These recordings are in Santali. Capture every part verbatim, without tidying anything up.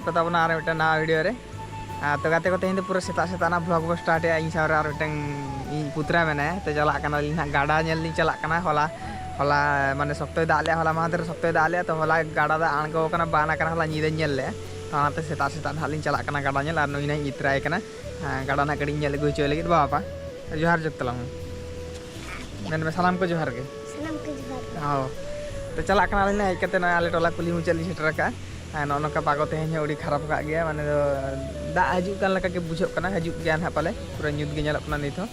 ᱯᱮ ᱛᱟᱵᱚᱱᱟ ᱟᱨ ᱢᱤᱫᱴᱟᱝ ᱱᱟᱣᱟ ᱵᱷᱤᱰᱤᱭᱳ ᱨᱮ᱾ ᱟᱨ ᱛᱚ ᱜᱟᱛᱮ ᱠᱚ, ᱛᱮᱦᱮᱧ ᱫᱚ ᱯᱩᱨᱟᱹ ᱥᱮᱛᱟᱜ ᱥᱮᱛᱟᱜ ᱨᱮᱱᱟᱜ ᱵᱷᱞᱚᱜ ᱵᱚ ᱥᱴᱟᱨᱴ ᱮᱜᱼᱟ᱾ ᱤᱧ ᱥᱟᱶ ᱨᱮ ᱟᱨ ᱢᱤᱫᱴᱟᱝ ᱤᱧ ᱯᱩᱛᱨᱟ ᱢᱮᱱᱟᱭᱟ᱾ ᱛᱚ ᱪᱟᱞᱟᱜ ᱠᱟᱱᱟᱞᱤᱧ ᱦᱟᱸᱜ, ᱜᱟᱰᱟ ᱧᱮᱞ ᱞᱤᱧ ᱪᱟᱞᱟᱜ ᱠᱟᱱᱟ᱾ ᱦᱚᱞᱟ, ᱦᱚᱞᱟ ᱢᱟᱱᱮ ᱥᱚᱠᱛᱚᱭ ᱫᱟᱜ ᱞᱮᱜᱼᱟ, ᱦᱚᱞᱟ ᱢᱟᱦᱫᱮᱨ ᱥᱚᱠᱛᱚᱭ ᱫᱟᱜ ᱞᱮᱜᱼᱟ᱾ ᱛᱚ ᱦᱚᱞᱟ ᱜᱟᱰᱟ ᱫᱟᱜ ᱟᱬᱜᱚ ᱟᱠᱟᱱᱟ, ᱵᱟᱱ ᱟᱠᱟᱱᱟ, ᱦᱚᱞᱟ ᱧᱤᱫᱟᱹᱧ ᱧᱮᱞ ᱞᱮᱜᱼᱟ᱾ ᱛᱚ ᱚᱱᱟᱛᱮ ᱥᱮᱛᱟᱜ ᱥᱮᱛᱟᱜ ᱱᱟᱦᱟᱜ ᱞᱤᱧ ᱪᱟᱞᱟᱜ ᱠᱟᱱᱟ ᱜᱟᱰᱟ ᱧᱮᱞ, ᱟᱨ ᱱᱩᱭ ᱱᱟᱦᱟᱜ ᱤᱧ ᱤᱛᱨᱟᱭ ᱠᱟᱱᱟ᱾ ᱦᱮᱸ, ᱜᱟᱰᱟ ᱱᱟᱦᱟᱜ ᱠᱟᱹᱴᱤᱡ ᱧᱮᱞ ᱟᱹᱜᱩ ᱦᱚᱪᱚᱭ ᱞᱟᱹᱜᱤᱫ᱾ ᱵᱟᱵᱟ, ᱡᱚᱦᱟᱨ ᱡᱩᱜᱽ ᱛᱟᱞᱟᱝ ᱢᱮ᱾ ᱢᱮᱱ ᱢᱮ, ᱥᱟᱱᱟᱢ ᱠᱚ ᱡᱚᱦᱟᱨ ᱜᱮ᱾ ᱥᱟᱱᱟᱢ ᱠᱚ ᱡᱚᱦᱟᱨ ᱜᱮ᱾ ᱦᱚᱸ᱾ ᱛᱚ ᱪᱟᱞᱟᱜ ᱠᱟᱱᱟᱞᱤᱧ ᱱᱟᱦᱟᱜ ᱦᱮᱡ ᱠᱟᱛᱮ ᱱᱚᱜᱼᱚᱭ ᱟᱞᱮ ᱴᱚᱞᱟ ᱠᱩᱞᱦᱤ ᱢᱩᱪᱟᱹᱫ ᱞᱤᱧ ᱥᱮᱴᱮᱨ ᱟᱠᱟᱫᱼᱟ᱾ ᱟᱨ ᱱᱚᱜᱼᱚ ᱱᱚᱝᱠᱟ ᱯᱟᱜᱚ ᱛᱮᱦᱮᱧ ᱦᱚᱸ ᱟᱹᱰᱤ ᱠᱷᱟᱨᱟᱯ ᱟᱠᱟᱫ ᱜᱮᱭᱟ, ᱢᱟᱱᱮ ᱫᱚ ᱫᱟᱜ ᱦᱤᱡᱩᱜ ᱠᱟᱱ ᱞᱮᱠᱟ ᱜᱮ ᱵᱩᱡᱷᱟᱹᱜ ᱠᱟᱱᱟ, ᱦᱤᱡᱩᱜ ᱜᱮᱭᱟ ᱱᱟᱦᱟᱜ ᱯᱟᱞᱮ, ᱯᱩᱨᱟᱹ ᱧᱩᱛ ᱜᱮ ᱧᱮᱞᱚᱜ ᱠᱟᱱᱟ ᱱᱤᱛ ᱦᱚᱸ᱾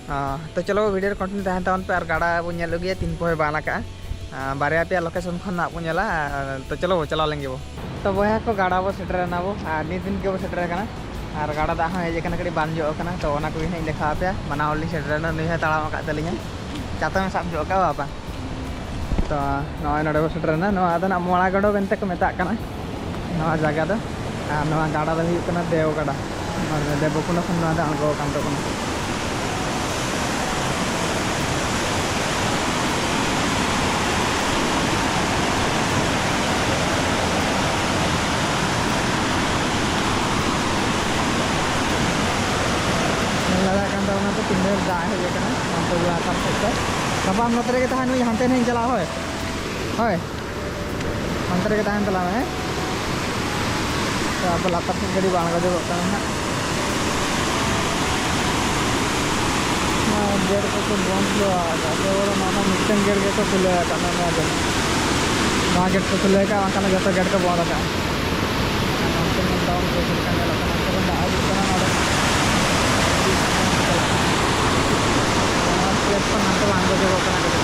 ᱟᱸ, ᱛᱚ ᱪᱚᱞᱚ ᱵᱷᱤᱰᱤᱭᱳ ᱨᱮ ᱠᱚᱱᱴᱤᱱᱤᱭᱩ ᱛᱟᱦᱮᱱ ᱛᱟᱵᱚᱱ ᱯᱮ ᱟᱨ ᱜᱟᱰᱟ ᱵᱚᱱ ᱧᱮᱞ ᱟᱹᱜᱩᱭᱟ ᱛᱤᱱ ᱯᱚᱦᱮ ᱵᱟᱱ ᱟᱠᱟᱜᱼᱟ᱾ ᱟᱸ, ᱵᱟᱨᱭᱟ ᱯᱮᱭᱟ ᱞᱳᱠᱮᱥᱚᱱ ᱠᱷᱚᱱ ᱱᱟᱦᱟᱜ ᱵᱚᱱ ᱧᱮᱞᱟ᱾ ᱟᱨ ᱛᱚ ᱪᱚᱞᱚ ᱵᱚ ᱪᱟᱞᱟᱣ ᱞᱮᱱ ᱜᱮᱵᱚ᱾ ᱛᱚ ᱵᱚᱭᱦᱟ ᱠᱚ, ᱜᱟᱰᱟ ᱵᱚ ᱥᱮᱴᱮᱨ ᱮᱱᱟ ᱵᱚ, ᱟᱨ ᱱᱤᱛ ᱫᱤᱱ ᱜᱮᱵᱚ ᱥᱮᱴᱮᱨ ᱟᱠᱟᱱᱟ᱾ ᱟᱨ ᱜᱟᱰᱟ ᱫᱟᱜ ᱦᱚᱸ ᱦᱮᱡ ᱟᱠᱟᱱᱟ, ᱠᱟᱹᱴᱤᱡ ᱵᱟᱱ ᱧᱚᱜ ᱟᱠᱟᱱᱟ᱾ ᱛᱚ ᱚᱱᱟ ᱠᱚᱜᱮ ᱱᱟᱦᱟᱜ ᱤᱧ ᱫᱮᱠᱷᱟᱣ ᱟᱯᱮᱭᱟ᱾ ᱢᱟᱱᱟ ᱦᱚᱲ ᱞᱤᱧ ᱥᱮᱴᱮᱨ ᱮᱱᱟ, ᱱᱩᱭ ᱦᱚᱸᱭ ᱛᱟᱲᱟᱢ ᱟᱠᱟᱫ ᱛᱟᱹᱞᱤᱧᱟ᱾ ᱪᱟᱛᱚᱢᱮ ᱥᱟᱵ ᱧᱚᱜ ᱟᱠᱟᱫᱼᱟ ᱵᱟᱵᱟ᱾ ᱛᱚ ᱱᱚᱜᱼᱚᱭ ᱱᱚᱰᱮ ᱵᱚ ᱥᱮᱴᱮᱨ ᱮᱱᱟ᱾ ᱱᱚᱣᱟ ᱫᱚ ᱱᱟᱜ ᱢᱚᱲᱟ ᱜᱟᱰᱚ ᱢᱮᱱᱛᱮ ᱠᱚ ᱢᱮᱛᱟᱜ ᱠᱟᱱᱟ ᱱᱚᱣᱟ ᱡᱟᱭᱜᱟ ᱫᱚ᱾ ᱟᱨ ᱱᱚᱣᱟ ᱜᱟᱰᱟ ᱫᱚ ᱦᱩᱭᱩᱜ ᱠᱟᱱᱟ ᱫᱮᱣ ᱜᱟᱰᱟ᱾ ᱱᱚᱣᱟ ᱫᱚ ᱫᱮᱵᱚᱠᱩᱱᱰᱟ ᱠᱷᱚᱱ ᱱᱚᱣᱟ ᱫᱚ ᱟᱬᱜᱚ ᱟᱠᱟᱱ ᱛᱟᱵᱚᱱᱟ᱾ ᱧᱮᱞ ᱫᱟᱲᱮᱭᱟᱜ ᱠᱟᱱ ᱛᱟᱵᱚᱱᱟ ᱯᱮ ᱛᱤᱱᱟᱹᱜ ᱰᱷᱮᱨ ᱫᱟᱜ ᱦᱮᱡ ᱟᱠᱟᱱᱟ ᱱᱚᱱᱛᱮ ᱞᱟᱛᱟᱨ ᱥᱮᱫ ᱛᱮ᱾ ᱵᱟᱵᱟ, ᱟᱢ ᱱᱚᱛᱮ ᱨᱮᱜᱮ ᱛᱟᱦᱮᱱ ᱢᱮ, ᱦᱟᱱᱛᱮ ᱱᱟᱦᱟᱜ ᱤᱧ ᱪᱟᱞᱟᱣᱟ᱾ ᱦᱳᱭ, ᱦᱳᱭ, ᱦᱟᱱᱛᱮ ᱨᱮᱜᱮ ᱛᱟᱦᱮᱱ ᱛᱟᱞᱟᱝ ᱢᱮ, ᱦᱮᱸ᱾ ᱛᱚ ᱟᱵᱚ ᱞᱟᱛᱟᱨ ᱥᱮᱫ ᱜᱟᱹᱰᱤ ᱵᱟᱝ ᱟᱬᱜᱚ ᱡᱚᱜᱚᱜ ᱠᱟᱱᱟ ᱱᱟᱦᱟᱜ᱾ ᱱᱚᱣᱟ ᱜᱮᱴ ᱠᱚᱠᱚ ᱵᱚᱱᱫ ᱦᱚᱴᱚ ᱟᱠᱟᱫ, ᱠᱮᱵᱚᱞ ᱱᱚᱣᱟ ᱢᱤᱫᱴᱟᱝ ᱜᱮᱴ ᱜᱮᱠᱚ ᱠᱷᱩᱞᱟᱹᱣ ᱟᱠᱟᱫ, ᱱᱚᱣᱟ ᱜᱮᱴ, ᱱᱚᱣᱟ ᱜᱮᱴ ᱠᱚ ᱠᱷᱩᱞᱟᱹᱣ ᱟᱠᱟᱫ, ᱵᱟᱝᱠᱷᱟᱱ ᱫᱚ ᱡᱚᱛᱚ ᱜᱮᱴ ᱠᱚ ᱵᱚᱱᱫ ᱟᱠᱟᱫ᱾ ᱟᱨ ᱱᱚᱱᱛᱮ ᱧᱮᱞ ᱛᱟᱵᱚᱱ ᱯᱮ ᱪᱮᱫ ᱞᱮᱠᱟ ᱧᱮᱞᱚᱜ ᱠᱟᱱᱟ, ᱱᱚᱛᱮ ᱫᱚ ᱫᱟᱜ ᱦᱤᱡᱩᱜ ᱠᱟᱱᱟ ᱱᱚᱰᱮ᱾ ᱱᱚᱣᱟ ᱯᱞᱮᱴ ᱠᱷᱚᱱ ᱦᱟᱱᱛᱮ ᱵᱟᱝ ᱜᱚᱡᱚᱜᱚᱜ ᱠᱟᱱᱟ ᱠᱟᱹᱴᱤᱡ᱾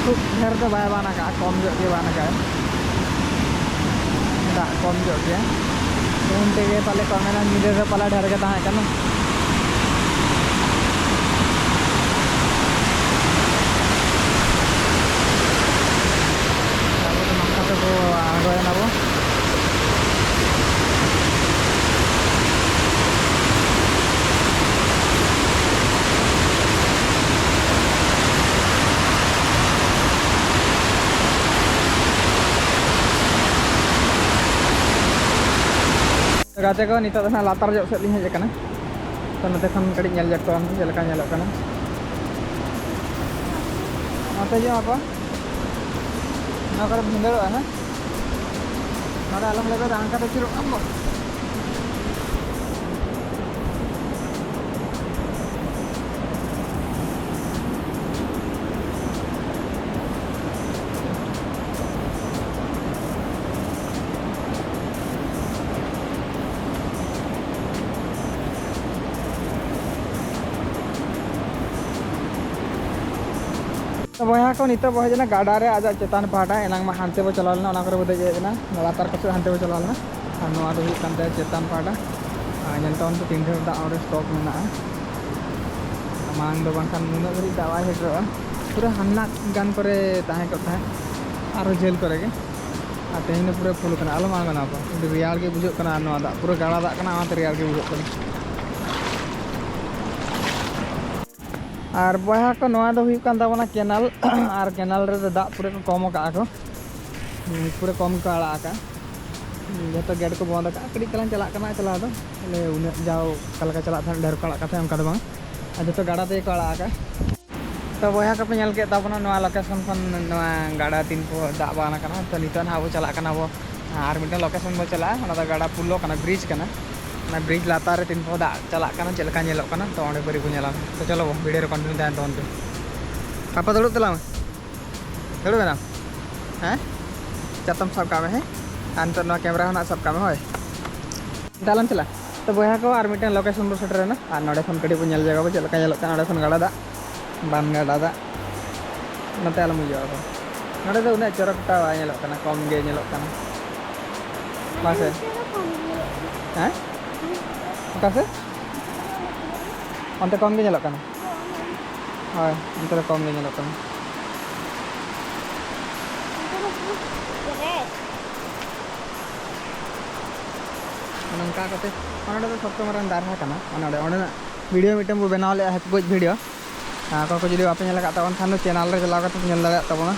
ᱠᱷᱩᱵ ᱰᱷᱮᱨ ᱫᱚ ᱵᱟᱭ ᱵᱟᱱ ᱟᱠᱟᱫᱼᱟ, ᱠᱚᱢ ᱧᱚᱜ ᱜᱮ ᱵᱟᱱ ᱟᱠᱟᱫᱼᱟ, ᱫᱟᱜ ᱠᱚᱢ ᱧᱚᱜ ᱜᱮᱭᱟ᱾ ᱩᱱ ᱛᱮᱜᱮ ᱯᱟᱞᱮ ᱠᱚ ᱢᱮᱱᱟ ᱧᱤᱫᱟᱹ ᱫᱚ ᱯᱟᱞᱮ ᱰᱷᱮᱨ ᱜᱮ ᱛᱟᱦᱮᱸ ᱠᱟᱱᱟ᱾ ᱟᱵᱚ ᱫᱚ ᱱᱚᱝᱠᱟ ᱛᱮᱵᱚ ᱟᱬᱜᱚᱭᱮᱱᱟ ᱵᱚ᱾ ᱜᱟᱛᱮ ᱠᱚ, ᱱᱤᱛᱚᱜ ᱫᱚ ᱱᱟᱦᱟᱜ ᱞᱟᱛᱟᱨ ᱧᱚᱜ ᱥᱮᱫ ᱞᱤᱧ ᱦᱮᱡ ᱟᱠᱟᱱᱟ᱾ ᱛᱚ, ᱱᱚᱛᱮ ᱠᱷᱚᱱ ᱠᱟᱹᱴᱤᱡ ᱧᱮᱞ ᱡᱚᱝ ᱠᱚᱣᱟ ᱪᱮᱫ ᱞᱮᱠᱟ ᱧᱮᱞᱚᱜ ᱠᱟᱱᱟ᱾ ᱱᱚᱛᱮ ᱡᱚᱝ ᱟᱠᱚ, ᱱᱚᱣᱟ ᱠᱚᱨᱮ ᱵᱷᱤᱸᱫᱟᱹᱲᱚᱜᱼᱟ ᱱᱟᱦᱟᱜ᱾ ᱱᱚᱰᱮ ᱟᱞᱚᱢ ᱞᱮᱵᱮᱫᱟ, ᱦᱟᱱᱠᱟ ᱛᱮ ᱟᱹᱪᱩᱨᱚᱜ ᱠᱟᱱ ᱫᱚ᱾ ᱛᱚ ᱵᱚᱭᱦᱟ ᱠᱚ, ᱱᱤᱛᱚᱜ ᱵᱚ ᱦᱮᱡ ᱮᱱᱟ ᱜᱟᱰᱟ ᱨᱮ, ᱟᱡᱟᱜ ᱪᱮᱛᱟᱱ ᱯᱟᱦᱴᱟ᱾ ᱮᱱᱟᱝ ᱢᱟ ᱦᱟᱱᱛᱮ ᱵᱚ ᱪᱟᱞᱟᱣ ᱞᱮᱱᱟ, ᱚᱱᱟ ᱠᱚᱨᱮ ᱵᱚ ᱫᱮᱡ ᱦᱮᱡ ᱮᱱᱟ, ᱞᱟᱛᱟᱨ ᱠᱚ ᱥᱮᱫ ᱦᱟᱱᱛᱮ ᱵᱚ ᱪᱟᱞᱟᱣ ᱞᱮᱱᱟ᱾ ᱟᱨ ᱱᱚᱣᱟ ᱫᱚ ᱦᱩᱭᱩᱜ ᱠᱟᱱ ᱛᱟᱭᱟ ᱪᱮᱛᱟᱱ ᱯᱟᱦᱴᱟ᱾ ᱟᱨ ᱧᱮᱞ ᱛᱟᱵᱚᱱ ᱯᱮ ᱛᱤᱱ ᱰᱷᱮᱨ ᱫᱟᱜ ᱚᱸᱰᱮ ᱥᱴᱚᱠ ᱢᱮᱱᱟᱜᱼᱟ᱾ ᱢᱟᱲᱟᱝ ᱫᱚ ᱵᱟᱝᱠᱷᱟᱱ ᱱᱩᱱᱟᱹᱜ ᱫᱷᱟᱹᱨᱤᱡ ᱫᱟᱜ ᱵᱟᱭ ᱥᱮᱴᱮᱨᱚᱜᱼᱟ, ᱯᱩᱨᱟᱹ ᱦᱟᱱᱟ ᱜᱟᱱ ᱠᱚᱨᱮ ᱛᱟᱦᱮᱸ ᱠᱚᱜ ᱛᱟᱦᱮᱸᱫ, ᱟᱨᱚ ᱡᱷᱟᱹᱞ ᱠᱚᱨᱮ ᱜᱮ᱾ ᱟᱨ ᱛᱮᱦᱮᱧ ᱫᱚ ᱯᱩᱨᱟᱹ ᱯᱷᱩᱞ ᱠᱟᱱᱟ, ᱟᱞᱚᱢ ᱟᱬᱜᱚᱱᱟ ᱵᱟᱵᱟ, ᱟᱹᱰᱤ ᱨᱮᱭᱟᱲ ᱜᱮ ᱵᱩᱡᱷᱟᱹᱜ ᱠᱟᱱᱟ᱾ ᱟᱨ ᱱᱚᱣᱟ ᱫᱟᱜ ᱯᱩᱨᱟᱹ ᱜᱟᱰᱟ ᱫᱟᱜ ᱠᱟᱱᱟ, ᱚᱱᱟᱛᱮ ᱨᱮᱭᱟᱲ ᱜᱮ ᱵᱩᱡᱷᱟᱹᱜ ᱠᱟᱱᱟ᱾ ᱟᱨ ᱵᱚᱭᱦᱟ ᱠᱚ, ᱱᱚᱣᱟ ᱫᱚ ᱦᱩᱭᱩᱜ ᱠᱟᱱ ᱛᱟᱵᱚᱱᱟ ᱠᱮᱱᱟᱞ᱾ ᱟᱨ ᱠᱮᱱᱟᱞ ᱨᱮᱫᱚ ᱫᱟᱜ ᱯᱩᱨᱟᱹ ᱠᱚ ᱠᱚᱢ ᱟᱠᱟᱫᱼᱟ ᱠᱚ, ᱦᱩᱸ, ᱯᱩᱨᱟᱹ ᱠᱚᱢ ᱜᱮᱠᱚ ᱟᱲᱟᱜ ᱟᱠᱟᱫᱼᱟ᱾ ᱦᱩᱸ, ᱡᱚᱛᱚ ᱜᱮᱴ ᱠᱚ ᱵᱚᱱᱫ ᱟᱠᱟᱫᱼᱟ᱾ ᱠᱟᱹᱴᱤᱡ ᱛᱟᱞᱟᱝ ᱪᱟᱞᱟᱜ ᱠᱟᱱᱟ ᱪᱟᱞᱟᱣ ᱫᱚ, ᱵᱚᱞᱮ ᱩᱱᱟᱹᱜ ᱡᱟᱣ ᱚᱠᱟ ᱞᱮᱠᱟ ᱪᱟᱞᱟᱜ ᱛᱟᱦᱮᱸᱫ, ᱰᱷᱮᱨ ᱠᱚ ᱟᱲᱟᱜ ᱠᱟᱜ ᱛᱟᱦᱮᱸᱫ, ᱚᱱᱠᱟ ᱫᱚ ᱵᱟᱝ᱾ ᱟᱨ ᱡᱚᱛᱚ ᱜᱟᱰᱟ ᱛᱮᱜᱮ ᱠᱚ ᱟᱲᱟᱜ ᱟᱠᱟᱫᱼᱟ᱾ ᱛᱚ ᱵᱚᱭᱦᱟ ᱠᱚᱯᱮ ᱧᱮᱞ ᱠᱮᱫ ᱛᱟᱵᱚᱱᱟ ᱱᱚᱣᱟ ᱞᱳᱠᱮᱥᱚᱱ ᱠᱷᱚᱱ, ᱱᱚᱣᱟ ᱜᱟᱰᱟ ᱛᱤᱱ ᱠᱚ ᱫᱟᱜ ᱵᱟᱱ ᱟᱠᱟᱱᱟ᱾ ᱛᱚ ᱱᱤᱛᱚᱜ ᱱᱟᱦᱟᱜ ᱵᱚ ᱪᱟᱞᱟᱜ ᱠᱟᱱᱟ ᱵᱚ ᱟᱨ ᱢᱤᱫᱴᱮᱱ ᱞᱳᱠᱮᱥᱚᱱ ᱵᱚ ᱪᱟᱞᱟᱜᱼᱟ, ᱚᱱᱟ ᱫᱚ ᱜᱟᱰᱟ ᱯᱩᱞᱚ ᱠᱟᱱᱟ, ᱵᱨᱤᱡᱽ ᱠᱟᱱᱟ᱾ ᱚᱱᱟ ᱵᱨᱤᱡᱽ ᱞᱟᱛᱟᱨ ᱨᱮ ᱛᱤᱱ ᱠᱚ ᱫᱟᱜ ᱪᱟᱞᱟᱜ ᱠᱟᱱᱟ, ᱪᱮᱫ ᱞᱮᱠᱟ ᱧᱮᱞᱚᱜ ᱠᱟᱱᱟ, ᱛᱚ ᱚᱸᱰᱮ ᱯᱟᱹᱨᱤ ᱵᱚ ᱧᱮᱞᱟ᱾ ᱛᱚ ᱪᱚᱞᱚ ᱵᱚ ᱵᱷᱤᱰᱤᱭᱳ ᱨᱮ ᱠᱚᱱᱴᱤᱱᱤᱭᱩ ᱛᱟᱦᱮᱱ ᱛᱟᱵᱚᱱ ᱯᱮ᱾ ᱯᱟᱯᱟ ᱫᱩᱲᱩᱵ ᱛᱟᱞᱟᱝ ᱢᱮ, ᱫᱩᱲᱩᱵ ᱮᱱᱟᱢ, ᱦᱮᱸ? ᱪᱟᱛᱚᱢ ᱥᱟᱵ ᱠᱟᱜ ᱢᱮ, ᱦᱮᱸ? ᱟᱨ ᱱᱤᱛᱚᱜ ᱱᱚᱣᱟ ᱠᱮᱢᱮᱨᱟ ᱦᱚᱸ ᱱᱟᱜ ᱥᱟᱵ ᱠᱟᱜ ᱢᱮ, ᱦᱳᱭ᱾ ᱫᱟᱞᱟᱱ ᱪᱟᱞᱟᱜ᱾ ᱛᱚ ᱵᱚᱭᱦᱟ ᱠᱚ, ᱟᱨ ᱢᱤᱫᱴᱮᱱ ᱞᱳᱠᱮᱥᱚᱱ ᱵᱚ ᱥᱮᱴᱮᱨᱮᱱᱟ, ᱟᱨ ᱱᱚᱸᱰᱮ ᱠᱷᱚᱱ ᱠᱟᱹᱴᱤᱡ ᱵᱚ ᱧᱮᱞ ᱡᱟᱭᱜᱟ ᱵᱚ ᱪᱮᱫ ᱞᱮᱠᱟ ᱧᱮᱞᱚᱜ ᱠᱟᱱᱟ ᱚᱸᱰᱮ ᱠᱷᱚᱱ ᱜᱟᱰᱟ ᱫᱟᱜ, ᱵᱟᱱ ᱜᱟᱰᱟ ᱫᱟᱜ᱾ ᱱᱚᱛᱮ ᱟᱞᱚᱢ ᱦᱤᱡᱩᱜᱼᱟ ᱟᱨᱦᱚᱸ᱾ ᱱᱚᱰᱮ ᱫᱚ ᱩᱱᱟᱹᱜ ᱪᱚᱨᱚᱠ ᱴᱟ ᱵᱟᱭ ᱧᱮᱞᱚᱜ ᱠᱟᱱᱟ, ᱠᱚᱢ ᱜᱮ ᱧᱮᱞᱚᱜ ᱠᱟᱱᱟ᱾ ᱵᱟᱝ ᱥᱮ? ᱦᱮᱸ? ᱚᱠᱟ ᱥᱮᱫ? ᱚᱱᱛᱮ ᱠᱚᱢ ᱜᱮ ᱧᱮᱞᱚᱜ ᱠᱟᱱᱟ? ᱦᱳᱭ, ᱚᱱᱛᱮ ᱫᱚ ᱠᱚᱢ ᱜᱮ ᱧᱮᱞᱚᱜ ᱠᱟᱱᱟ᱾ ᱱᱚᱝᱠᱟ ᱠᱟᱛᱮ ᱱᱚᱰᱮ ᱫᱚ ᱥᱚᱠᱛᱚ ᱢᱟᱨᱟᱝ ᱫᱟᱨᱦᱟ ᱠᱟᱱᱟ᱾ ᱱᱚᱰᱮ, ᱚᱸᱰᱮᱱᱟᱜ ᱵᱷᱤᱰᱤᱭᱳ ᱢᱤᱫᱴᱮᱱ ᱵᱚ ᱵᱮᱱᱟᱣ ᱞᱮᱫᱼᱟ, ᱦᱟᱹᱠᱩ ᱜᱚᱡ ᱵᱷᱤᱰᱤᱭᱳ᱾ ᱟᱨ ᱚᱠᱚᱭ ᱠᱚ ᱡᱩᱫᱤ ᱵᱟᱯᱮ ᱧᱮᱞ ᱟᱠᱟᱫ ᱛᱟᱵᱚᱱ ᱠᱷᱟᱱ ᱫᱚ, ᱪᱮᱱᱮᱞ ᱨᱮ ᱪᱟᱞᱟᱣ ᱠᱟᱛᱮ ᱯᱮ ᱧᱮᱞ ᱫᱟᱲᱮᱭᱟᱜ ᱛᱟᱵᱚᱱᱟ᱾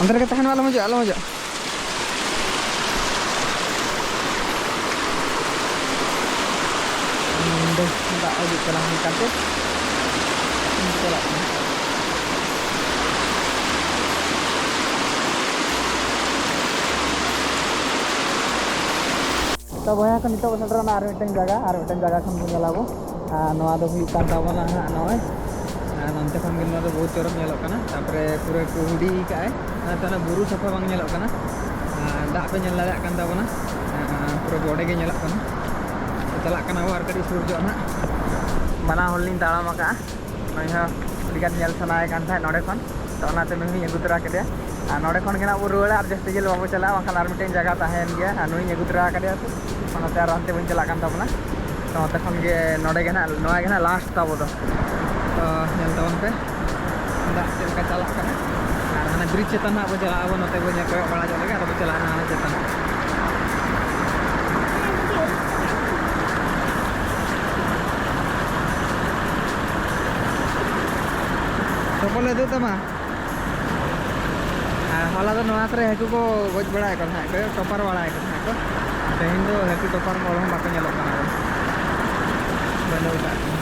ᱚᱱᱛᱮ ᱨᱮᱜᱮ ᱛᱟᱦᱮᱱ ᱢᱮ, ᱟᱞᱚᱢ ᱦᱤᱡᱩᱜᱼᱟ, ᱟᱞᱚᱢ ᱦᱤᱡᱩᱜᱼᱟ᱾ ᱱᱚᱰᱮ ᱫᱟᱜ ᱦᱤᱡᱩᱜ ᱠᱟᱱᱟ ᱦᱟᱞᱠᱟ ᱛᱮ᱾ ᱪᱟᱞᱟᱜ ᱠᱟᱱᱟ᱾ ᱛᱚ ᱵᱚᱭᱦᱟ ᱠᱚ, ᱱᱤᱛᱚᱜ ᱵᱚ ᱥᱮᱴᱮᱨ ᱮᱱᱟ ᱟᱨ ᱢᱤᱫᱴᱮᱱ ᱡᱟᱭᱜᱟ, ᱟᱨ ᱢᱤᱫᱴᱮᱱ ᱡᱟᱭᱜᱟ ᱠᱷᱚᱱ ᱵᱚᱱ ᱧᱮᱞᱟ ᱵᱚ᱾ ᱟᱨ ᱱᱚᱣᱟ ᱫᱚ ᱦᱩᱭᱩᱜ ᱠᱟᱱ ᱛᱟᱵᱚᱱᱟ ᱦᱟᱸᱜ ᱱᱚᱜᱼᱚᱭ, ᱟᱨ ᱱᱚᱱᱛᱮ ᱠᱷᱚᱱ ᱜᱮ ᱱᱚᱣᱟ ᱫᱚ ᱵᱚᱦᱩᱛ ᱪᱚᱨᱚᱠ ᱧᱮᱞᱚᱜ ᱠᱟᱱᱟ᱾ ᱛᱟᱨᱯᱚᱨᱮ ᱯᱩᱨᱟᱹ ᱠᱩᱦᱰᱤ ᱠᱟᱜᱼᱟᱭ, ᱚᱱᱟᱛᱮ ᱚᱱᱟ ᱵᱩᱨᱩ ᱥᱟᱯᱷᱟ ᱵᱟᱝ ᱧᱮᱞᱚᱜ ᱠᱟᱱᱟ᱾ ᱟᱨ ᱫᱟᱜ ᱯᱮ ᱧᱮᱞ ᱫᱟᱲᱮᱭᱟᱜ ᱠᱟᱱ ᱛᱟᱵᱚᱱᱟ, ᱟᱨ ᱯᱩᱨᱟᱹ ᱵᱚᱰᱮ ᱜᱮ ᱧᱮᱞᱚᱜ ᱠᱟᱱᱟ᱾ ᱛᱚ ᱪᱟᱞᱟᱜ ᱠᱟᱱᱟ ᱵᱚ ᱟᱨ ᱠᱟᱹᱴᱤᱡ ᱥᱩᱨ ᱧᱚᱜ ᱱᱟᱦᱟᱜ᱾ ᱵᱟᱱᱟ ᱦᱚᱲ ᱞᱤᱧ ᱛᱟᱲᱟᱢ ᱟᱠᱟᱫᱼᱟ, ᱱᱩᱭ ᱦᱚᱸ ᱟᱹᱰᱤ ᱜᱟᱱ ᱧᱮᱞ ᱥᱟᱱᱟᱭᱮ ᱠᱟᱱ ᱛᱟᱦᱮᱸᱫ ᱱᱚᱸᱰᱮ ᱠᱷᱚᱱ, ᱛᱚ ᱚᱱᱟᱛᱮ ᱱᱩᱭ ᱦᱚᱸᱧ ᱟᱹᱜᱩ ᱛᱚᱨᱟ ᱠᱮᱫᱮᱭᱟ᱾ ᱟᱨ ᱱᱚᱸᱰᱮ ᱠᱷᱚᱱ ᱜᱮ ᱱᱟᱜ ᱵᱚ ᱨᱩᱣᱟᱹᱲᱟ, ᱟᱨ ᱡᱟᱹᱥᱛᱤ ᱡᱷᱟᱹᱞ ᱵᱟᱵᱚ ᱪᱟᱞᱟᱜᱼᱟ, ᱵᱟᱝᱠᱷᱟᱱ ᱟᱨ ᱢᱤᱫᱴᱮᱱ ᱡᱟᱭᱜᱟ ᱛᱟᱦᱮᱸᱭᱮᱱ ᱜᱮᱭᱟ, ᱟᱨ ᱱᱩᱭᱤᱧ ᱟᱹᱜᱩ ᱛᱚᱨᱟ ᱟᱠᱟᱫᱮᱭᱟ, ᱛᱚ ᱚᱱᱟᱛᱮ ᱟᱨ ᱦᱟᱱᱛᱮ ᱵᱟᱹᱧ ᱪᱟᱞᱟᱜ ᱠᱟᱱ ᱛᱟᱵᱚᱱᱟ᱾ ᱛᱚ ᱱᱚᱛᱮ ᱠᱷᱚᱱ ᱜᱮ, ᱱᱚᱸᱰᱮ ᱜᱮ ᱱᱟᱜ, ᱱᱚᱣᱟ ᱜᱮ ᱱᱟᱜ ᱞᱟᱥᱴ ᱛᱟᱵᱚ ᱫᱚ᱾ ᱛᱚ ᱧᱮᱞ ᱛᱟᱵᱚᱱ ᱯᱮ ᱫᱟᱜ ᱪᱮᱫ ᱞᱮᱠᱟ ᱪᱟᱞᱟᱜ ᱠᱟᱱᱟ᱾ ᱟᱨ ᱦᱟᱱᱮ ᱵᱨᱤᱡᱽ ᱪᱮᱛᱟᱱ ᱦᱟᱸᱜ ᱵᱚ ᱪᱟᱞᱟᱜᱼᱟ ᱵᱚ, ᱱᱚᱛᱮ ᱵᱚ ᱧᱮᱞ ᱠᱚᱭᱚᱜ ᱵᱟᱲᱟ ᱧᱚᱜ ᱞᱮᱜᱮ, ᱟᱫᱚ ᱵᱚ ᱪᱟᱞᱟᱜᱼᱟ ᱦᱟᱱᱟ ᱪᱮᱛᱟᱱ᱾ ᱪᱚᱯᱚᱞ ᱞᱮ ᱛᱩᱫ ᱛᱟᱢᱟ᱾ ᱟᱨ ᱦᱚᱞᱟ ᱫᱚ ᱱᱚᱣᱟ ᱠᱚᱨᱮ ᱦᱟᱹᱠᱩ ᱠᱚ ᱜᱚᱡ ᱵᱟᱲᱟᱭᱮᱫ ᱠᱚ ᱛᱟᱦᱮᱸᱫ ᱠᱚ, ᱴᱚᱯᱟᱨ ᱵᱟᱲᱟᱭᱮᱫ ᱠᱚ ᱛᱟᱦᱮᱸᱫ ᱠᱚ᱾ ᱛᱮᱦᱮᱧ ᱫᱚ ᱦᱟᱹᱠᱩ ᱴᱚᱯᱟᱨ ᱦᱚᱲ ᱦᱚᱸ ᱵᱟᱠᱚ ᱧᱮᱞᱚᱜ ᱠᱟᱱᱟ ᱠᱚ᱾ ᱵᱟᱹᱱᱩᱜ ᱟᱠᱟᱫ ᱠᱚᱣᱟ᱾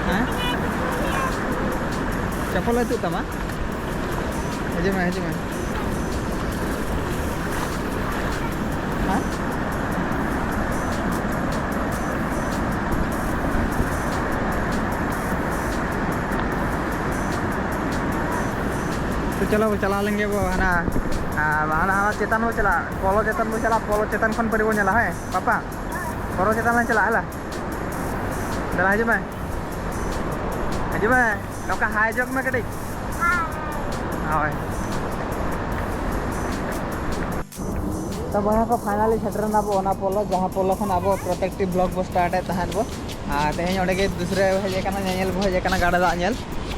ᱦᱮᱸ? ᱪᱟᱯᱚᱞ ᱟᱹᱛᱩᱜ ᱛᱟᱢᱟ? ᱦᱤᱡᱩᱜ ᱢᱮ, ᱦᱤᱡᱩᱜ ᱢᱮ᱾ ᱦᱮᱸ? ᱛᱚ ᱪᱚᱞᱚ ᱵᱚ ᱪᱟᱞᱟᱣ ᱞᱮᱱ ᱜᱮ ᱵᱚ ᱦᱟᱱᱟ, ᱟᱨ ᱦᱟᱱᱟ, ᱦᱟᱱᱟ ᱪᱮᱛᱟᱱ ᱵᱚ ᱪᱟᱞᱟᱜᱼᱟ, ᱯᱚᱞᱚ ᱪᱮᱛᱟᱱ ᱵᱚ ᱪᱟᱞᱟᱜᱼᱟ, ᱯᱚᱞᱚ ᱪᱮᱛᱟᱱ ᱠᱷᱚᱱ ᱯᱟᱹᱨᱤ ᱵᱚ ᱧᱮᱞᱟ, ᱦᱮᱸ ᱯᱟᱯᱟ? ᱯᱚᱞᱚ ᱪᱮᱛᱟᱱ ᱞᱮ ᱪᱟᱞᱟᱜᱼᱟ, ᱦᱮᱞᱟ? ᱫᱮᱞᱟ ᱦᱤᱡᱩᱜ ᱢᱮ, ᱦᱤᱡᱩᱜ ᱢᱮ, ᱱᱚᱝᱠᱟ ᱦᱟᱭ ᱡᱚᱜᱽ ᱢᱮ ᱠᱟᱹᱴᱤᱡ᱾ ᱦᱳᱭ᱾ ᱛᱚ ᱵᱚᱭᱦᱟ ᱠᱚ, finally ᱥᱮᱴᱮᱨ ᱮᱱᱟ ᱵᱚ ᱚᱱᱟ ᱯᱳᱞᱳ, ᱡᱟᱦᱟᱸ ᱯᱳᱞᱳ ᱠᱷᱚᱱ ᱟᱵᱚ protective vlog ᱵᱚ start ᱮᱫ ᱛᱟᱦᱮᱸᱫ ᱵᱚ᱾ ᱟᱨ ᱛᱮᱦᱮᱧ ᱚᱸᱰᱮ ᱜᱮ ᱫᱩᱥᱨᱟᱹ ᱦᱮᱡ ᱟᱠᱟᱱᱟ, ᱧᱮᱧᱮᱞ ᱵᱚ ᱦᱮᱡ ᱟᱠᱟᱱᱟ ᱜᱟᱰᱟ ᱫᱟᱜ ᱧᱮᱞ᱾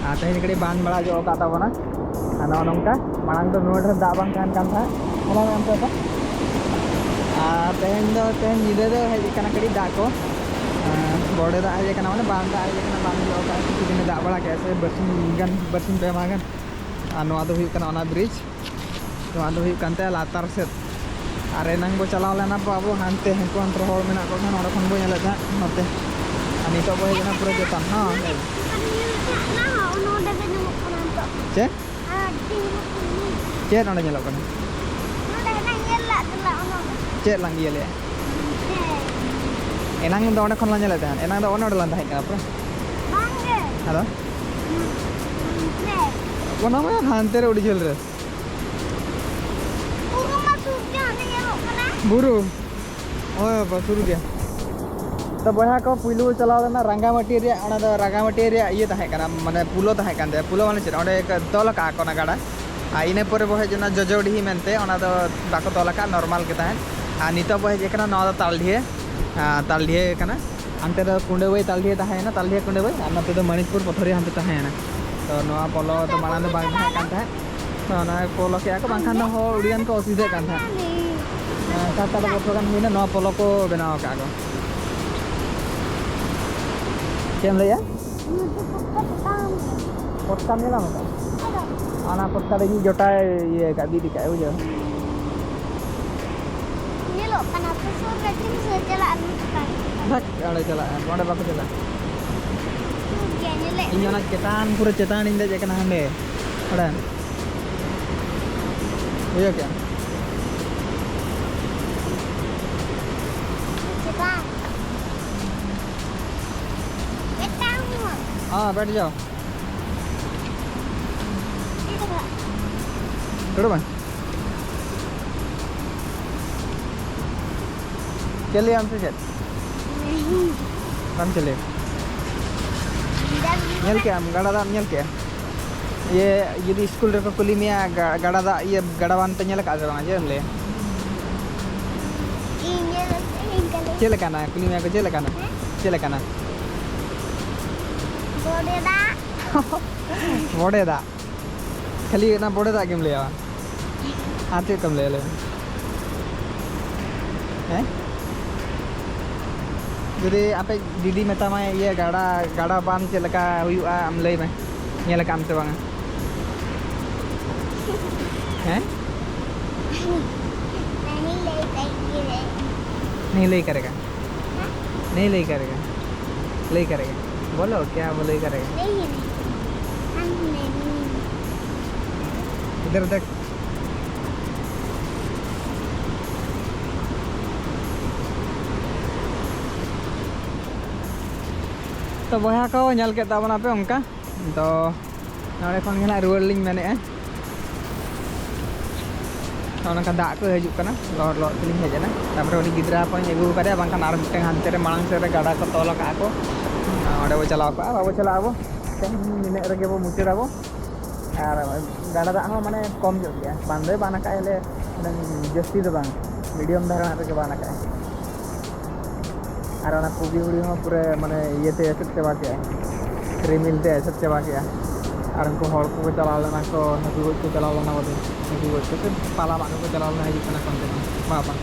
ᱟᱨ ᱛᱮᱦᱮᱧ ᱠᱟᱹᱴᱤᱡ ᱵᱟᱱ ᱵᱟᱲᱟ ᱧᱚᱜ ᱟᱠᱟᱫ ᱛᱟᱵᱚᱱᱟ᱾ ᱟᱨ ᱱᱚᱜᱼᱚ ᱱᱚᱝᱠᱟ ᱢᱟᱲᱟᱝ ᱫᱚ ᱱᱚᱣᱟ ᱰᱷᱮᱨ ᱫᱟᱜ ᱵᱟᱝ ᱛᱟᱦᱮᱱ ᱠᱟᱱ ᱛᱟᱦᱮᱸᱫ, ᱧᱮᱞ ᱢᱮ ᱚᱱᱛᱮ ᱫᱚ᱾ ᱟᱨ ᱛᱮᱦᱮᱧ ᱫᱚ, ᱛᱮᱦᱮᱧ ᱧᱤᱫᱟᱹ ᱫᱚ ᱦᱮᱡ ᱟᱠᱟᱱᱟ ᱠᱟᱹᱴᱤᱡ ᱫᱟᱜ ᱠᱚ᱾ ᱟᱨ ᱵᱚᱰᱮ ᱫᱟᱜ ᱦᱮᱡ ᱟᱠᱟᱱᱟ, ᱢᱟᱱᱮ ᱵᱟᱱ ᱫᱟᱜ ᱦᱮᱡ ᱟᱠᱟᱱᱟ, ᱵᱟᱱ ᱧᱚᱜ ᱟᱠᱟᱫ ᱠᱤᱪᱷᱩ ᱫᱤᱱᱮ ᱫᱟᱜ ᱵᱟᱲᱟ ᱠᱮᱫᱼᱟ ᱥᱮ ᱵᱟᱨᱥᱤᱧ ᱜᱟᱱ, ᱵᱟᱨᱥᱤᱧ ᱯᱮ ᱢᱟᱦᱟ ᱜᱟᱱ᱾ ᱟᱨ ᱱᱚᱣᱟ ᱫᱚ ᱦᱩᱭᱩᱜ ᱠᱟᱱᱟ ᱚᱱᱟ bridge, ᱱᱚᱣᱟ ᱫᱚ ᱦᱩᱭᱩᱜ ᱠᱟᱱ ᱛᱟᱭᱟ ᱞᱟᱛᱟᱨ ᱥᱮᱫ᱾ ᱟᱨ ᱮᱱᱟᱝ ᱵᱚ ᱪᱟᱞᱟᱣ ᱞᱮᱱᱟ ᱵᱚ ᱟᱵᱚ ᱦᱟᱱᱛᱮ, ᱦᱟᱹᱱᱠᱩ ᱦᱟᱱᱛᱮ ᱨᱮ ᱦᱚᱲ ᱢᱮᱱᱟᱜ ᱠᱚ ᱠᱷᱟᱱ ᱚᱸᱰᱮ ᱠᱷᱚᱱ ᱵᱚ ᱧᱮᱞᱮᱫ ᱛᱟᱦᱮᱸᱫ ᱱᱚᱛᱮ᱾ ᱟᱨ ᱱᱤᱛᱚᱜ ᱵᱚ ᱦᱮᱡ ᱮᱱᱟ ᱯᱩᱨᱟᱹ ᱪᱮᱛᱟᱱ᱾ ᱦᱚᱸ, ᱞᱟᱹᱭ ᱢᱮ᱾ ᱱᱚᱰᱮ ᱜᱮ ᱧᱟᱢᱚᱜ ᱠᱟᱱᱟ ᱱᱤᱛᱚᱜ᱾ ᱪᱮᱫ? ᱟᱹᱰᱤ ᱢᱚᱡᱽ᱾ ᱪᱮᱫ ᱚᱸᱰᱮ ᱧᱮᱞᱚᱜ ᱠᱟᱱᱟ? ᱱᱚᱰᱮ ᱦᱟᱱᱟ ᱧᱮᱞ ᱞᱟᱜ ᱪᱟᱞᱟᱜ ᱚᱱᱟ᱾ ᱪᱮᱫ ᱞᱟᱝ ᱤᱭᱟᱹ ᱞᱮᱜᱼᱟ? ᱦᱮᱸ᱾ ᱮᱱᱟᱝ ᱫᱚ ᱚᱸᱰᱮ ᱠᱷᱚᱱ ᱞᱟᱝ ᱧᱮᱞᱮᱫ ᱛᱟᱦᱮᱸᱫ, ᱮᱱᱟᱝ ᱫᱚ ᱚᱱᱮ ᱚᱸᱰᱮ ᱞᱟᱝ ᱛᱟᱦᱮᱸ ᱠᱟᱱᱟ ᱯᱩᱨᱟᱹ᱾ ᱵᱟᱝ ᱜᱮ᱾ ᱟᱫᱚ? ᱦᱮᱸ᱾ ᱚᱱᱟ ᱢᱟ ᱦᱟᱱᱛᱮ ᱨᱮ ᱟᱹᱰᱤ ᱡᱷᱟᱹᱞ ᱨᱮ᱾ ᱵᱩᱨᱩ ᱢᱟ ᱥᱩᱨ ᱜᱮ ᱦᱟᱱᱮ ᱧᱮᱞᱚᱜ ᱠᱟᱱᱟ᱾ ᱵᱩᱨᱩ? ᱦᱳᱭ ᱵᱟᱵᱟ, ᱥᱩᱨ ᱜᱮᱭᱟ᱾ ᱛᱚ ᱵᱚᱭᱦᱟ ᱠᱚ, ᱯᱩᱭᱞᱩ ᱵᱚ ᱪᱟᱞᱟᱣ ᱞᱮᱱᱟ ᱨᱟᱸᱜᱟᱢᱟᱹᱴᱤ ᱨᱮᱭᱟᱜ, ᱚᱱᱟ ᱫᱚ ᱨᱟᱸᱜᱟᱢᱟᱹᱴᱤ ᱨᱮᱭᱟᱜ ᱤᱭᱟᱹ ᱛᱟᱦᱮᱸ ᱠᱟᱱᱟ, ᱢᱟᱱᱮ ᱯᱩᱞᱳ ᱛᱟᱦᱮᱸ ᱠᱟᱱ ᱛᱟᱭᱟ᱾ ᱯᱩᱞᱳ ᱢᱟᱱᱮ ᱪᱮᱫ? ᱚᱸᱰᱮ ᱠᱚ ᱛᱚᱞ ᱟᱠᱟᱫ ᱠᱚ ᱚᱱᱟ ᱜᱟᱰᱟ᱾ ᱟᱨ ᱤᱱᱟᱹ ᱯᱚᱨᱮ ᱵᱚ ᱦᱮᱡ ᱮᱱᱟ ᱡᱚᱡᱚᱰᱤᱦᱤ ᱢᱮᱱᱛᱮ, ᱚᱱᱟ ᱫᱚ ᱵᱟᱠᱚ ᱛᱚᱞ ᱟᱠᱟᱫ, ᱱᱚᱨᱢᱟᱞ ᱜᱮ ᱛᱟᱦᱮᱸᱫ᱾ ᱟᱨ ᱱᱤᱛᱚᱜ ᱵᱚ ᱦᱮᱡ ᱟᱠᱟᱱᱟ ᱱᱚᱣᱟ ᱫᱚ ᱛᱟᱞᱰᱤᱦᱟᱹ, ᱟᱨ ᱛᱟᱞᱰᱤᱦᱟᱹ ᱠᱟᱱᱟ᱾ ᱦᱟᱱᱛᱮ ᱫᱚ ᱠᱩᱸᱰᱟᱹᱵᱟᱹᱭ ᱛᱟᱞᱰᱤᱦᱟᱹ ᱛᱟᱦᱮᱸᱭᱮᱱᱟ, ᱛᱟᱞᱰᱤᱦᱟᱹ ᱠᱩᱸᱰᱟᱹᱵᱟᱹᱭ, ᱟᱨ ᱱᱚᱛᱮ ᱫᱚ ᱢᱟᱹᱱᱤᱠᱯᱩᱨ ᱯᱚᱛᱷᱚᱨᱤ ᱦᱟᱱᱛᱮ ᱛᱟᱦᱮᱸᱭᱮᱱᱟ᱾ ᱛᱚ ᱱᱚᱣᱟ ᱯᱚᱞᱚ ᱫᱚ ᱢᱟᱲᱟᱝ ᱫᱚ ᱵᱟᱝ ᱛᱟᱦᱮᱸ ᱠᱟᱱ ᱛᱟᱦᱮᱸᱫ, ᱛᱚ ᱚᱱᱟ ᱯᱚᱞᱚ ᱠᱮᱜᱼᱟ ᱠᱚ, ᱵᱟᱝᱠᱷᱟᱱ ᱫᱚ ᱦᱚᱲ ᱟᱹᱰᱤᱜᱟᱱ ᱠᱚ ᱚᱥᱩᱵᱤᱫᱷᱟᱜ ᱠᱟᱱ ᱛᱟᱦᱮᱸᱫ᱾ ᱦᱮᱸ, ᱥᱟᱛ ᱟᱴ ᱵᱚᱪᱷᱚᱨ ᱜᱟᱱ ᱦᱩᱭᱱᱟ ᱱᱚᱣᱟ ᱯᱚᱞᱚ ᱠᱚ ᱵᱮᱱᱟᱣ ᱟᱠᱟᱫ ᱠᱚ᱾ ᱪᱮᱫ ᱮᱢ ᱞᱟᱹᱭᱮᱜᱼᱟ? ᱯᱚᱴᱠᱟᱢ ᱧᱮᱞ ᱧᱟᱢ ᱟᱠᱟᱫᱟ? ᱚᱱᱟ ᱯᱚᱴᱠᱟ ᱫᱚ ᱤᱧ ᱡᱚᱴᱟᱭ ᱤᱭᱟᱹ ᱟᱠᱟᱫ, ᱵᱤᱫ ᱟᱠᱟᱫ, ᱵᱩᱡᱷᱟᱹᱣ᱾ ᱧᱮᱞᱚᱜ ᱠᱟᱱᱟ ᱛᱚ, ᱥᱩᱨ ᱨᱮ ᱴᱷᱤᱠ ᱥᱮ ᱪᱟᱞᱟᱜ ᱱᱚᱝᱠᱟ᱾ ᱫᱷᱟᱠ, ᱚᱸᱰᱮ ᱪᱟᱞᱟᱜᱼᱟ, ᱚᱸᱰᱮ ᱵᱟᱠᱚ ᱪᱟᱞᱟᱜᱼᱟ᱾ ᱥᱩᱨ ᱜᱮᱭᱟ, ᱧᱮᱞᱮᱫ ᱤᱧ ᱚᱱᱟ ᱪᱮᱛᱟᱱ, ᱯᱩᱨᱟᱹ ᱪᱮᱛᱟᱱ ᱨᱤᱧ ᱫᱮᱡ ᱟᱠᱟᱱᱟ ᱦᱟᱸᱰᱮ, ᱚᱸᱰᱮ᱾ ᱵᱩᱡᱷᱟᱹᱣ ᱠᱮᱜᱼᱟᱢ? ᱪᱮᱛᱟᱱ᱾ ᱢᱤᱫᱴᱟᱝ ᱦᱚᱸ᱾ हाँ, बैठ जाओ। ᱪᱮᱫ ᱦᱚᱸ ᱵᱟᱝ᱾ ᱪᱮᱫ ᱞᱟᱹᱭᱟᱢ ᱥᱮ ᱪᱮᱫ? ᱵᱟᱢ ᱪᱮᱫ ᱞᱟᱹᱭᱟ? ᱧᱮᱞ ᱠᱮᱜᱼᱟᱢ? ᱜᱟᱰᱟ ᱫᱟᱜ ᱮᱢ ᱧᱮᱞ ᱠᱮᱜᱼᱟ? ᱤᱭᱟᱹ, ᱡᱩᱫᱤ ᱥᱠᱩᱞ ᱨᱮᱠᱚ ᱠᱩᱞᱤ ᱢᱮᱭᱟ, ᱜᱟ-, ᱜᱟᱰᱟ ᱫᱟᱜ, ᱤᱭᱟᱹ, ᱜᱟᱰᱟ ᱵᱟᱱ ᱯᱮ ᱧᱮᱞ ᱟᱠᱟᱫᱼᱟ ᱥᱮ ᱵᱟᱝᱟ? ᱪᱮᱫ ᱮᱢ ᱞᱟᱹᱭᱟ? ᱤᱧ ᱧᱮᱞ ᱟᱠᱟᱫ ᱟᱹᱧ ᱠᱟᱞᱮ᱾ ᱪᱮᱫ ᱞᱮᱠᱟᱱᱟ? ᱠᱩᱞᱤ ᱢᱮᱭᱟ ᱠᱚ, ᱪᱮᱫ ᱞᱮᱠᱟᱱᱟ? ᱦᱮᱸ? ᱪᱮᱫ ᱞᱮᱠᱟᱱᱟ? ᱵᱚᱰᱮ ᱫᱟᱜ᱾ ᱵᱚᱰᱮ ᱫᱟᱜ? ᱠᱷᱟᱹᱞᱤ ᱚᱱᱟ ᱵᱚᱰᱮ ᱫᱟᱜ ᱜᱮᱢ ᱞᱟᱹᱭᱟ ᱵᱟᱝ? ᱟᱨ ᱪᱮᱫ ᱠᱚᱢ ᱞᱟᱹᱭᱟ, ᱞᱟᱹᱭ ᱢᱮ? ᱦᱮᱸ? ᱡᱩᱫᱤ ᱟᱯᱮ ᱫᱤᱫᱤ ᱢᱮᱛᱟᱢᱟᱭ, ᱤᱭᱟᱹ, ᱜᱟᱰᱟ, ᱜᱟᱰᱟ ᱵᱟᱱ ᱪᱮᱫ ᱞᱮᱠᱟ ᱦᱩᱭᱩᱜᱼᱟ, ᱟᱢ ᱞᱟᱹᱭ ᱢᱮ, ᱧᱮᱞ ᱟᱠᱟᱫ ᱟᱢ ᱥᱮ ᱵᱟᱝᱟ? ᱦᱮᱸ? नहीं ले पाएंगे रे। नहीं ले करेगा। हाँ? नहीं ले करेगा। ले करेगा। बोलो, क्या बोले करेगा? नहीं, नहीं। हम नहीं। इधर देख। ᱛᱚ ᱵᱚᱭᱦᱟ ᱠᱚ, ᱧᱮᱞ ᱠᱮᱫ ᱛᱟᱵᱚᱱᱟᱯᱮ ᱚᱱᱠᱟ᱾ ᱛᱚ ᱱᱚᱸᱰᱮ ᱠᱷᱚᱱ ᱜᱮ ᱱᱟᱦᱟᱜ ᱨᱩᱣᱟᱹᱲ ᱞᱤᱧ ᱢᱮᱱᱮᱫᱼᱟ᱾ ᱱᱚᱜᱼᱚ ᱱᱚᱝᱠᱟ ᱫᱟᱜ ᱠᱚ ᱦᱤᱡᱩᱜ ᱠᱟᱱᱟ, ᱞᱚᱦᱚᱫ ᱞᱚᱦᱚᱫ ᱛᱮᱞᱤᱧ ᱦᱮᱡ ᱮᱱᱟ᱾ ᱛᱟᱨᱯᱚᱨᱮ ᱩᱱᱤ ᱜᱤᱫᱽᱨᱟᱹ ᱦᱚᱯᱚᱱᱤᱧ ᱟᱹᱜᱩ ᱟᱠᱟᱫᱮᱭᱟ, ᱵᱟᱝᱠᱷᱟᱱ ᱟᱨ ᱢᱤᱫᱴᱟᱝ ᱦᱟᱱᱛᱮ ᱨᱮ ᱢᱟᱲᱟᱝ ᱥᱮᱫ ᱨᱮ ᱜᱟᱰᱟ ᱠᱚ ᱛᱚᱞ ᱟᱠᱟᱫᱼᱟ ᱠᱚ, ᱚᱸᱰᱮ ᱵᱚ ᱪᱟᱞᱟᱣ ᱠᱚᱜᱼᱟ᱾ ᱵᱟᱵᱚ ᱪᱟᱞᱟᱜ ᱟᱵᱚ, ᱛᱮᱦᱮᱧ ᱱᱤᱱᱟᱹᱜ ᱨᱮᱜᱮ ᱵᱚ ᱢᱩᱪᱟᱹᱫ ᱟᱵᱚ᱾ ᱟᱨ ᱜᱟᱰᱟ ᱫᱟᱜ ᱦᱚᱸ ᱢᱟᱱᱮ ᱠᱚᱢ ᱧᱚᱜ ᱜᱮᱭᱟ, ᱵᱟᱱ ᱫᱚᱭ ᱵᱟᱱ ᱟᱠᱟᱫ ᱞᱮ, ᱢᱟᱱᱮ ᱡᱟᱹᱥᱛᱤ ᱫᱚ ᱵᱟᱝ, ᱢᱤᱰᱤᱭᱟᱢ ᱫᱷᱟᱨᱟ ᱨᱮᱜᱮ ᱵᱟᱱ ᱟᱠᱟᱫᱼᱟᱭ᱾ ᱟᱨ ᱚᱱᱟ ᱠᱩᱵᱤ ᱦᱩᱲᱤ ᱦᱚᱸ ᱯᱩᱨᱟᱹ ᱢᱟᱱᱮ ᱤᱭᱟᱹᱛᱮ ᱮᱥᱮᱫ ᱪᱟᱵᱟ ᱠᱮᱜᱼᱟᱭ, ᱨᱤᱢᱤᱞ ᱛᱮ ᱮᱥᱮᱫ ᱪᱟᱵᱟ ᱠᱮᱜᱼᱟ᱾ ᱟᱨ ᱩᱱᱠᱩ ᱦᱚᱲ ᱠᱚᱠᱚ ᱪᱟᱞᱟᱣ ᱞᱮᱱᱟ ᱠᱚ, ᱦᱟᱹᱠᱩ ᱜᱚᱡ ᱠᱚ ᱪᱟᱞᱟᱣ ᱞᱮᱱᱟ ᱵᱚᱞᱮ, ᱦᱟᱹᱠᱩ ᱜᱚᱡ ᱠᱚ ᱥᱮ ᱯᱟᱞᱟ ᱢᱟᱜ ᱠᱚᱠᱚ ᱪᱟᱞᱟᱣ ᱞᱮᱱᱟ, ᱦᱤᱡᱩᱜ ᱠᱟᱱᱟ ᱠᱚ ᱚᱱᱛᱮ ᱠᱷᱚᱱ᱾ ᱵᱟᱵᱟ,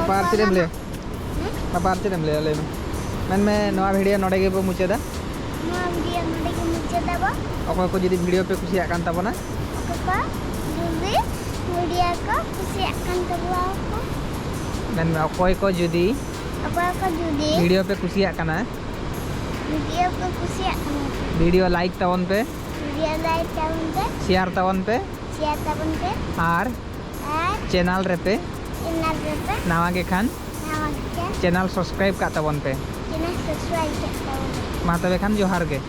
ᱟᱯᱟ ᱟᱨ ᱪᱮᱫ ᱮᱢ ᱞᱟᱹᱭᱟ? ᱦᱮᱸ? ᱟᱯᱟ ᱟᱨ ᱪᱮᱫ ᱮᱢ ᱞᱟᱹᱭᱟ, ᱞᱟᱹᱭ ᱢᱮ᱾ ᱢᱮᱱᱢᱮ, ᱱᱚᱣᱟ ᱵᱷᱤᱰᱤᱭᱳ ᱱᱚᱰᱮ ᱜᱮᱵᱚ ᱢᱩᱪᱟᱹᱫᱟ᱾ ᱱᱚᱣᱟ ᱵᱷᱤᱰᱤᱭᱳ ᱱᱚᱰᱮ ᱜᱮ ᱢᱩᱪᱟᱹᱫ ᱟᱵᱚ᱾ ᱚᱠᱚᱭ ᱠᱚ ᱡᱩᱫᱤ ᱵᱷᱤᱰᱤᱭᱳ ᱯᱮ ᱠᱩᱥᱤᱭᱟᱜ ᱠᱟᱱ ᱛᱟᱵᱚᱱᱟ, ᱚᱠᱚᱭ ᱠᱚ ᱡᱩᱫᱤ ᱵᱷᱤᱰᱤᱭᱳ ᱠᱚ ᱠᱩᱥᱤᱭᱟᱜ ᱠᱟᱱ ᱛᱟᱵᱚᱣᱟ ᱠᱚ, ᱢᱮᱱᱢᱮ, ᱚᱠᱚᱭ ᱠᱚ ᱡᱩᱫᱤ ᱚᱠᱚᱭ ᱠᱚ ᱡᱩᱫᱤ ᱵᱷᱤᱰᱤᱭᱳ ᱯᱮ ᱠᱩᱥᱤᱭᱟᱜ ᱠᱟᱱᱟ, ᱵᱷᱤᱰᱤᱭᱳ ᱠᱚ ᱠᱩᱥᱤᱭᱟᱜ ᱠᱟᱱᱟ, ᱵᱷᱤᱰᱤᱭᱳ ᱞᱟᱭᱤᱠ ᱛᱟᱵᱚᱱ ᱯᱮ, ᱵᱷᱤᱰᱤᱭᱳ ᱞᱟᱭᱤᱠ ᱛᱟᱵᱚᱱ ᱯᱮ, ᱥᱮᱭᱟᱨ ᱛᱟᱵᱚᱱ ᱯᱮ, ᱥᱮᱭᱟᱨ ᱛᱟᱵᱚᱱ ᱯᱮ, ᱟᱨ ᱟᱨ ᱪᱮᱱᱮᱞ ᱨᱮᱯᱮ ᱪᱮᱱᱮᱞ ᱨᱮᱯᱮ ᱱᱟᱣᱟ ᱜᱮ ᱠᱷᱟᱱ, ᱱᱟᱣᱟ ᱜᱮ ᱠᱷᱟᱱ, ᱪᱮᱱᱮᱞ ᱥᱟᱵᱥᱠᱨᱟᱭᱤᱵ ᱠᱟᱜ ᱛᱟᱵᱚᱱ ᱯᱮ᱾ ᱪᱮᱱᱮᱞ ᱥᱟᱵᱥᱠᱨᱟᱭᱤᱵ ᱠᱟᱜ ᱛᱟᱵᱚᱱ ᱯᱮ᱾ ᱢᱟ ᱛᱚᱵᱮ ᱠᱷᱟᱱ ᱡᱚᱦᱟᱨ ᱜᱮ᱾